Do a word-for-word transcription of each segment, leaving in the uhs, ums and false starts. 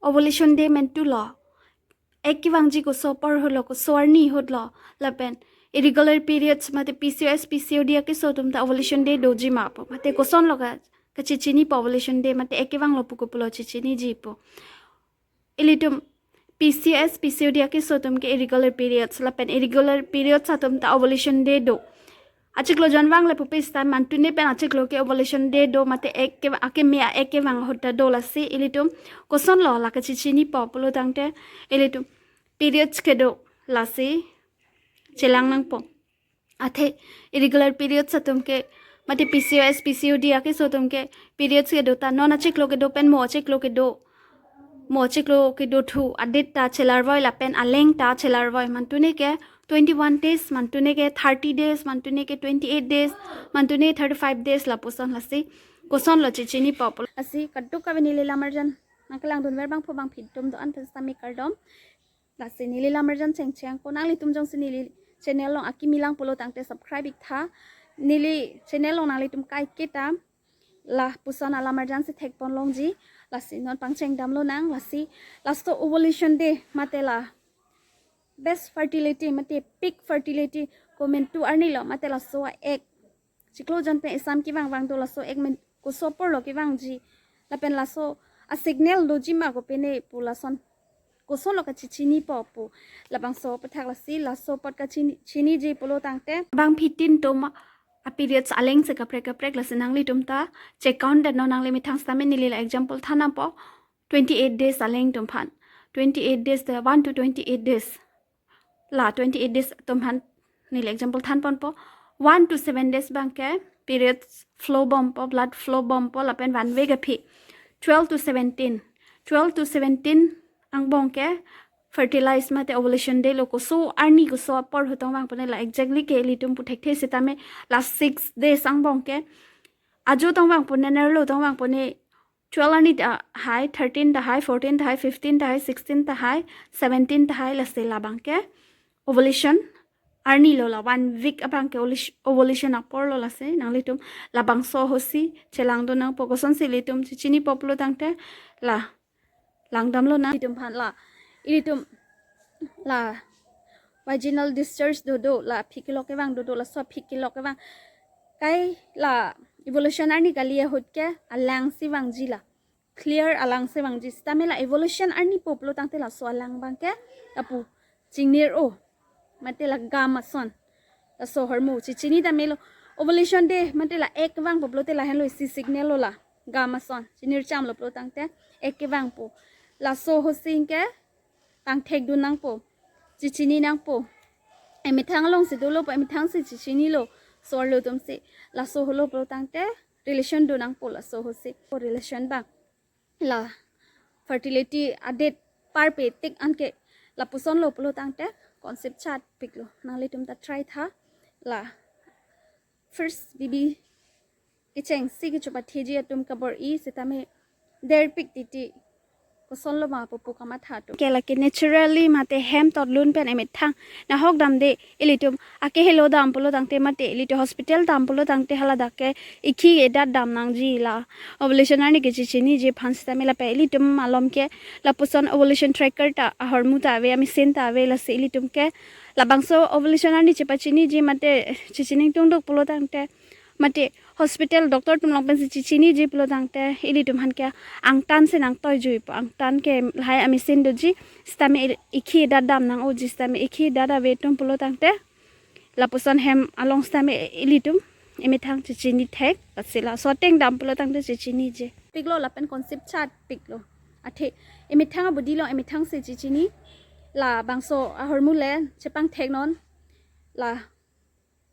ovulation day mentu lo, ek kevangji koso apor ahut lo, koso arni ahut lo, lapen irregular periods mate P C O S, P C O D akeso atum ta ovulation day doji ma pu, mate koson lo ka, kachechinipo ovulation day, mate ek kevang lo pu kopulo chechiniji pu. Ilitum P C O S, P C O D akeso atum ke irregular periods, lapen irregular periods atum ta ovulation day do. Achiklo jon vang le pupe sita mantune pen achiklo ke ovulation day do, mate ek ke, akeme ek kevang ahut ta do. Lasi ilitum koson lo la kachechinipo pulo tangte, ilitum periods kedo, lasi chelang nangpo. Athe irregular periods atum ke, mate P C O S, P C O D akeso atum ke periods kedo ta non achiklo kedo pen mo achiklo kedo, mo achiklo kedo thu adet ta chelarvoi lapen aleng ta chelarvoi. Mantune ke twenty-one days, mantune ke thirty days, mantune ke twenty-eight days, mantune thirty-five days lapuson. Lasi koson lo chechinipo pulo. Lasi kadokave neli lamarjan nangkelangdunver abangphu bangphi atum do-an pen sitame kardom. Lasi neli lamarjan chengcheng ko, nanglitum jongsi neli channel along akimi lang pulo tangte subscribe ik tha. Neli channel along nanglitum kai kita lapuson alamarjan si thekpon longji. Lasi non pangcheng damlo nang. Lasi laso ovulation day mate la best fertility mate peak fertility komentu arni lo, mate laso a-ek chiklo jon pen esam kevang vang do, laso ek men koso apor lo kevangji, lapen laso a-signal doji ma kopine pu, lason koson lo kachechinipo pu, labangso aputhak. Lasi laso apot kachini, chiniji pulo tangte, bangphi tin atum a-periods aleng si kaprek kaprek, lasi nanglitum ta check count det non, nangli methang sitame neli la example than nangpo, twenty-eight days aleng atum aphan, twenty-eight days ta, one to twenty-eight days, la twenty-eight days atum aphan neli example thanponpo. One to seven days abang ke periods flow bompo, blood flow bompo, lapen one week aphi. Twelve to seventeen, twelve to seventeen angbong ke fertilize mate ovulation day lo. Koso arni koso apor ahut tong vangpone la exactly ke ilitum pu thekthe, sitame la six days angbong ke, ajo tong vangpone, nerlo tong vangpone, twelve arni tahai, thirteen tahai, fourteen tahai, fifteen tahai, sixteen tahai, seventeen tahai, lasi labang ke ovulation arni lo, la one week abang ke ovulation, ovulation apor lo. Lasi nanglitum labangso ahut si chelangdun nangpo. Kosonsi ilitum chechinipo pulo tangte, la langdamlo nang. Ilitum aphan la, ilitum la vaginal discharge dodo, la aphi kelok kevang dodo, laso aphi kelok kevang, kai la ovulation arni kali ahut ke alang si vangji, la clear alang si vangji. Sitame la ovulation arni po pulo tangte laso alang abang ke lapu chingnir-o, mate la gam ason, laso ahormu chechini damlo. Ovulation day mate la ek kevangpo pulote lahenlo isi signal lo, la gam ason chingnir cham lo pulo tangte, ek kevangpo. Laso ahut si ke pangthekdun nangpo, chechini nangpo. Emethang along si dolopo, emethang si chechinilo, so-arlo atum si. Laso ahut lo pulo tangte relation do nangpo laso ahut si. Relation abang la fertility adet parpe tik anke lapuson lo pulo tangte conceive chatpiklo. Nanglitum ta try tha, la first baby kechengsi kechopatheji atum kabor-i, sitame derpik titi koson lo ma pu pu kamatha atum. Ke lake naturally mate hem totlun pen emethang nahok damde, ilitum akehelo dam pulo tangte mate ilitum hospital dam pulo tangte haladak ke ikhi edat dam nangji, la ovulation arni ke chechiniji aphan. Sitame lapen ilitum malom ke lapuson ovulation tracker ta ahormu ta ave, amachine ta ave, lasi ilitum ke labangso ovulation arni chepachiniji mate chechini tungduk pulo tangte, mate hospital doctor atum along pensi chechiniji pulo tangte, ilitum aphan ke angtan si nangtoijuipo. Angtan ke lahai amachine doji, sitame il-, ikhi edat dam nang-oji, sitame ikhi edat ave atum pulo tangte lapuson hem along sitame ilitum emethang chechini thek, lasi laso ateng dam pulo tangte chechiniji. Piklo lapen conceive chatpiklo. Athe emethang abidi along emethang si chechini, labangso ahormu le chepangthek non, la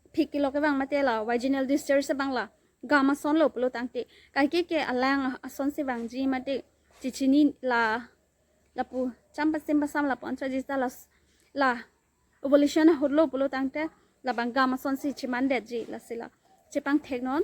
aphi kelok kevang mate la vaginal discharge abang la gam ason lo pulo tangte, kaike ke alang ason si vangji mate chechini, la lapu cham pasim pasam lapu anchot jista la, la ovulation ahut lo pulo tangte labang gam ason si chemandetji, lasi la chepangthek non.